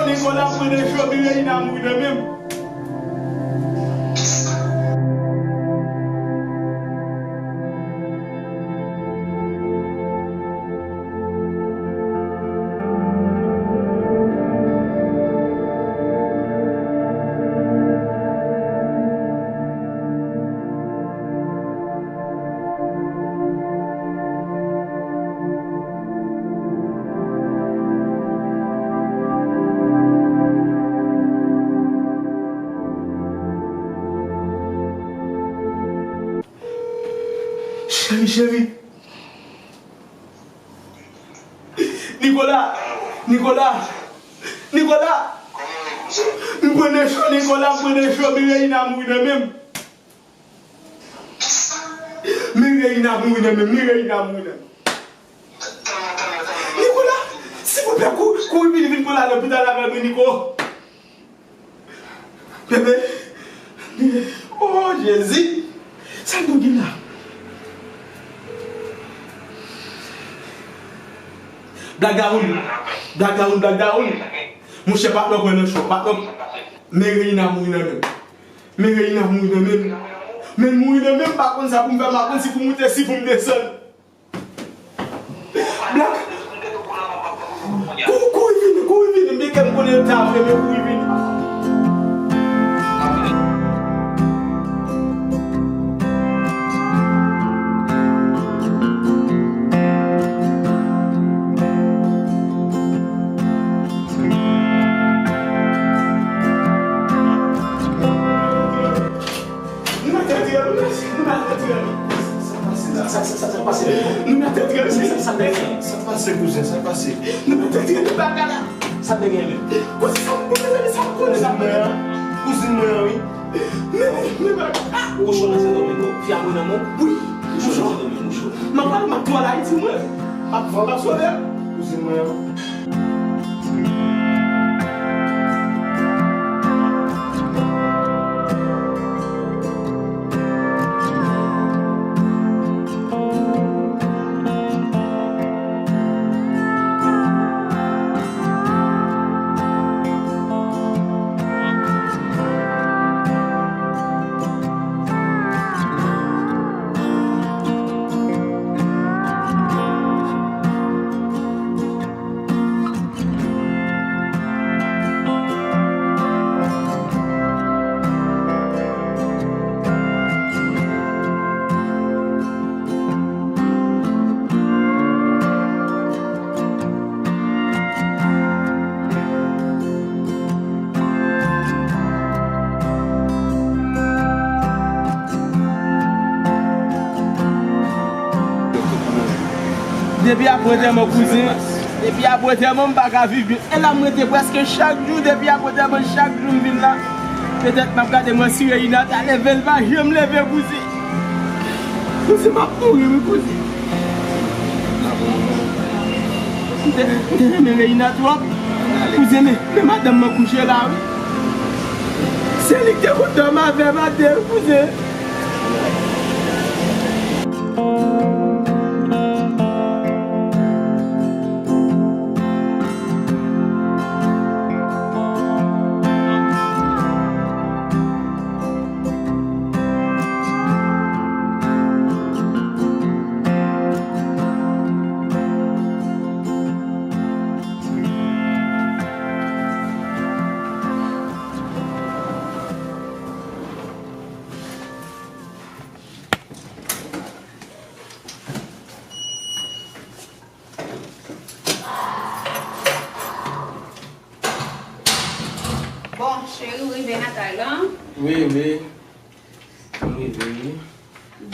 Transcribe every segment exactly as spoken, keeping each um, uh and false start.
Nikola pran de cho, Mireyina mouri nan men m. Cheri, cheri. Nikola! Nikola! Nikola! M pran de cho, Nikola, m pran de cho, Mireyina mouri nan men m. Mireyina mouri nan men m, Mireyina mouri nan men m. Nikola, silvouplè, kou-, kouri vini, vin pou l al lopital avè mwen, Niko. Bebe. Oh, Jezi. Sa nou gen la? Black Daoun. Black Daoun, Black Daoun. Monchè, patnè pran nan cho, patnè. Men Reina mouri nan men m. Men Reina mouri nan men m. Men mouri nan men m, m pa konn sa pou m fè, m pa konn si pou m moute, si pou m desann. Black. Kou-, kouri vini, kouri vini, byenke m konnen yo ta vre, men kouri vini. Nou mèt retire nou, mèsi. Nou mèt retire nou. Sa k pase la? Sa, sa, sa, sa k pase la? Nou mèt retire nou. Sa, sa, sa k pase? Sa k pase, kouzen? Sa k pase? Nou mèt retire nou bagay la. Sa te gen menm? Kouzen, sa m konnen, sa m konnen. Kouzin mwen an? Kouzin mwen an, wi. Men, men, men, ah! Ou cho nan Sendomeng, fi a mouri nan men w? Wi. Ou cho nan Sendomeng, ou cho. M ap pale, m ap tou al Ayiti, mwen. M ap, m ap sove. Kouzin mwen an. Depi apre antèman kouzen, depi apre antèman, m pa ka viv byen. E la m rete prèske chak jou, depi apre antèman, chak jou m vin la. Petèt m ap gade mwen si Reina ta leve, l pa janm leve, kouzen. Kouzen, m ap mouri, wi, kouzen. M te, m te renmen Reina twòp. Kouzen, men, men madanm mwen kouche la, wi. Se li ki te konn dòmi avè m atè, kouzen. Bon, cheri, ou rive nan kay lan? Wi, wi. M rive, wi.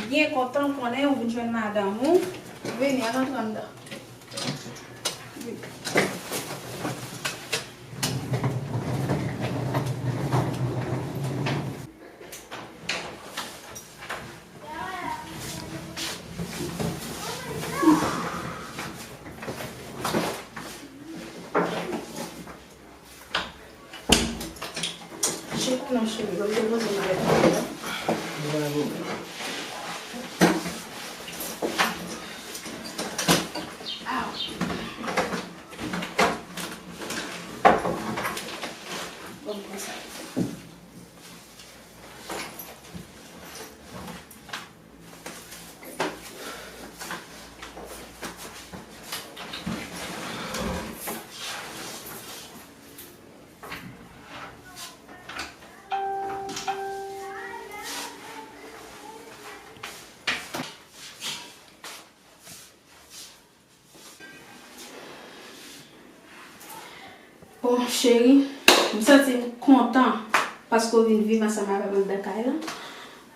Byen kontan konnen ou vin jwenn madanm ou. Vini, ann antre anndan. Bon, cheri, m santi m kontan paske w vin viv ansanm avè m anndan kay la.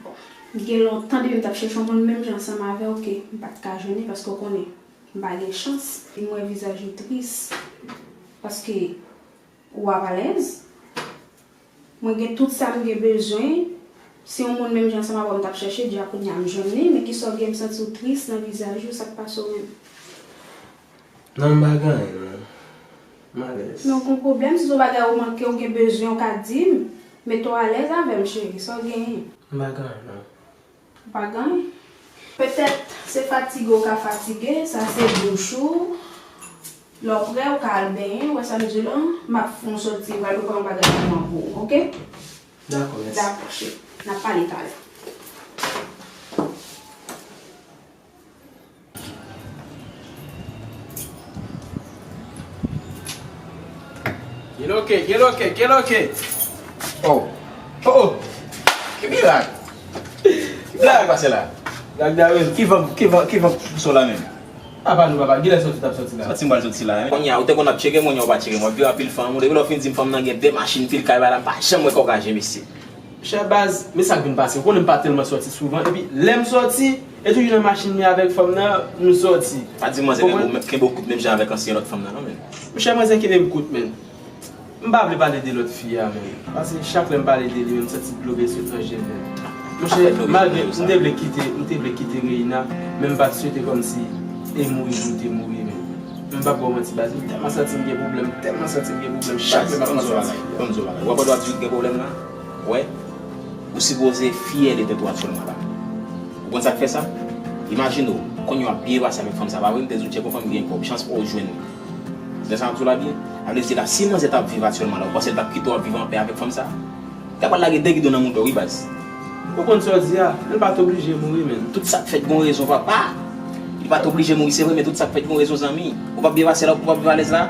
Bon, gen lontan depi m t ap chèche yon moun menm jan ansanm avè w ke m pa t ka jwenn li paske w konnen m pa gen chans. M wè vizaj ou tris paske ou ap alèz. Mwen gen tout sa m gen bezwen. Se yon moun menm jan ansanm avè w m t ap chèche, di a kounye a m jwenn li, men kisa w gen, m santi w tris nan vizaj ou, sa k pase w menm? Non, m pa gen anyen, non. M alèz. Men w gen yon pwoblèm, si se yon bagay ou manke, ou gen bezwen, ou ka di m, mete w alèz avè m, cheri, sa w genyen? M pa gen anyen, non. Ou pa gen anyen? Petèt se fatige w ka fatige, sa se bouch ou. Lè w prè, ou ka al benyen, ou wè sa m di w lan, m ap fè yon soti, m pral prepare yon bagay pou mwen pou ou, oke? Dakò, mèsi. Dakò, cheri. N ap pale talè. Gèlòkè, gèlòkè, gèlòkè. Oh. Oh, oh. Ki mirak? Ki mirak ki pase la? Gad Darwin, ki van, ki van, ki van pouse w la menm? Apa nou papa, gilè sòti w t ap sòti la? Sòti m pral sòti la. Kounye a, ou te konn ap tcheke m, kounye a ou pa tcheke m. W ap viv ap vin fè anmou. Depi lè w fin di m fanm nan gen de machin, pil kay, bagay la, m pa janm wè kò w ka je mesye. Chè baz, men sa k vin pase, ou konnen m pa tèlman sòti souvan, epi lè m sòti, e toujou nan machin li avèk fanm nan, nou sòti. Pa di manzè kenbe w, kenbe w kout menm jan avèk ansyen lòt fanm nan, non, men. Monchè, manzè kenbe m kout, men. M pa vle pale de lòt fi a, men. Paske chak lè m pale de li, men m santi dlo vin sot nan je m, men. Monchè, malgre m te vle kite, m te vle kite Reina, men m pa t swete kòmsi e mouri jan l te mouri, men. Men m p ap ba w manti, baz. M tèlman santi m gen pwoblèm, m tèlman santi m gen pwoblèm, chak lè m ap panse a ti fi a. Ban m di w yon bagay. W ap wè w ap di w gen pwoblèm la? Wè? Ou sipoze fyè de tèt ou aktyèlman la. Ou konn sa k fè sa? Imajine w, kounye a w ap byen pase avèk fanm sa, pa vre? M te di w tcheke yon fanm ki gen kòb, chans pa w jwenn li. Lè sa m ap di w la byen. Sa vle di la, si manzè t ap viv aktyèlman la, ou panse l t ap kite w ap viv anpè avèk fanm sa? Li ta pral lage de gidon nan mouda w, wi, baz. Ou konn sa w di a, men l pa t oblije mouri, men. Tout sa k fèt gon rezon, papa. Li pa t oblije mouri, se vre, men tout sa k fèt gon rezon, zanmi. Ou p ap byen pase la, ou p ap viv alèz la.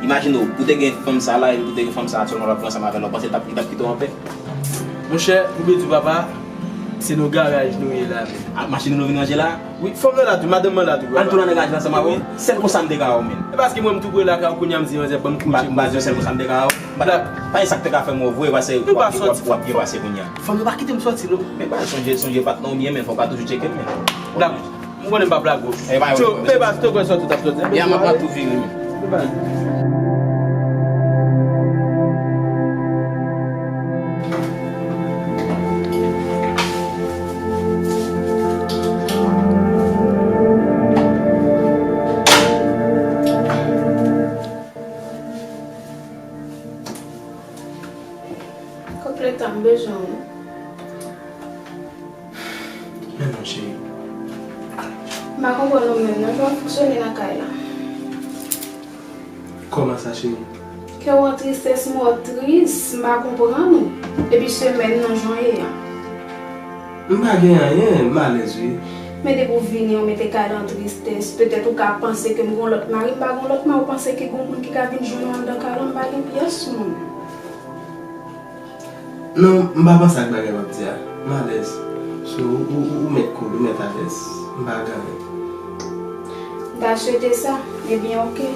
Imajine w, ou te gen fanm sa la, epi ou te gen fanm sa aktyèlman w ap viv ansanm avè l la, ou panse l t ap, li t ap kite w anpè? Monchè, pou byen di w papa, se nan garaj nou ye la, men. A, machin nou vin ranje la? Wi, fanm nan la tou, madanm mwen la tou, papa. Ann tounen nan garaj la ansanm avè w? Wi. Sèl konsa m te ka wè w, men. E paske mwen m tou pre lakay ou, kounye a m di manzè ban m kout je. M pa di w sèl konsa m te ka wè w. Black. Pa gen sa k te ka fè m wè w vre, paske w ap, w ap, w ap byen pase kounye a. Fanm yo pa kite m sòti, non. Men pa sonje, sonje patnè w byen, men fò w pa toujou tcheke m, men. Black. M konnen m p ap lage w. Cho, men baz, te kwè sòti w t ap sòti. Ya, m ap tou vire, men. Men baz. Konpleta, m bezwen w. Men non, cheri. M pa konprann ou menm, non, jan w fonksyone nan kay la. Kòman sa, cheri? Kè w an tristès, mò tris, m pa konprann ou. Depi semèn nan, jan w ye a. M pa gen anyen, m alèz, wi. Men depi w vini, w mete kay la an tristès. Petèt ou ka panse ke m gon lòt mari, m pa gon lòt mari, ou panse ke gon moun ki ka vin jwenn ou anndan kay la, m pa gen pyès moun. Non, m pa panse ak bagay w ap di a. M alèz. So, ou, ou, ou mèt cool, ou mèt alèz. M pa gen anyen. M ta swete sa. Ebyen, oke.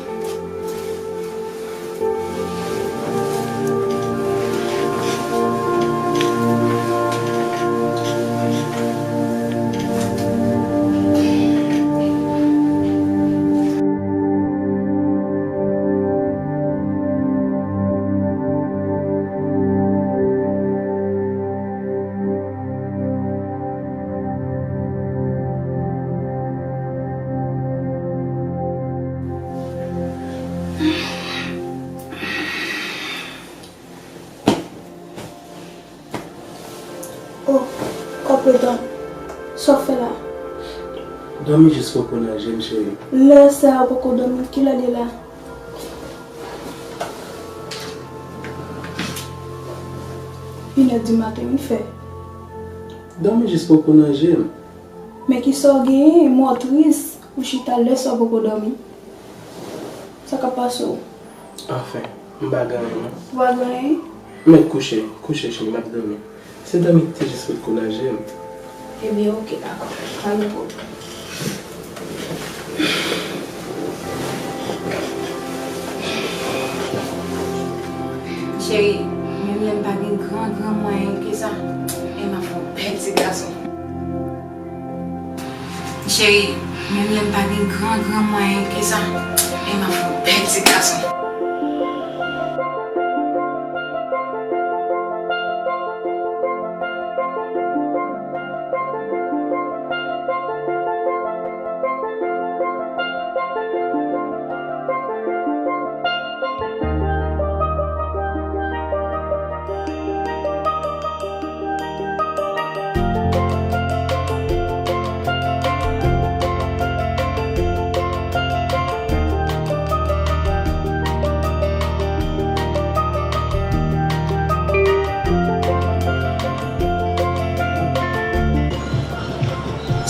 Oh, konpletan. Sa w fè la? Dòmi jis poko nan je m, cheri. Lè sa a ou poko dòmi, kilè l ye la? Inè di maten, m fè. Dòmi jis poko nan je m. Men kisa w genyen, mò tris, ou chita lè sa w poko dòmi. Sa k ap pase w? Anfen, m pa gen anyen non. Ou pa gen anyen? Men kouche, kouche cheri, m ap dòmi. Se dòmi ki te jis pot kou nan je m. Ebyen, oke, dakò. Pa gen pwoblèm. Cheri, menm lè m pa gen gran, gran mwayen ke sa, men m ap fè yon bèl ti gason. Cheri, menm lè m pa gen gran, gran mwayen ke sa, men m ap fè yon bèl ti gason.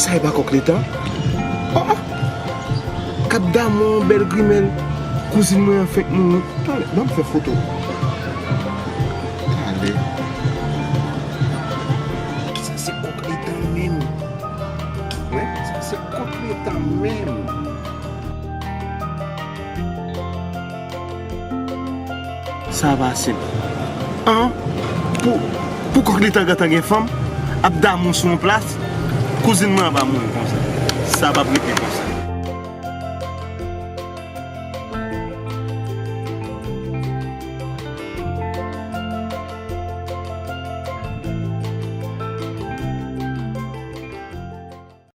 Sa e pa kòk letan? Oh, oh. K ap damou, bèl grimèl. Kouzin mwen an fenk mouri. Talè, ban m fè foto. Talè. Sa se kòk letan menm. Wi, sa se kòk letan menm. Sa pa senp. An, pou, pou kòk letan gentan gen fanm, ap damou sou yon plas, kouzin mwen an va mouri konsa. Sa p ap rete konsa.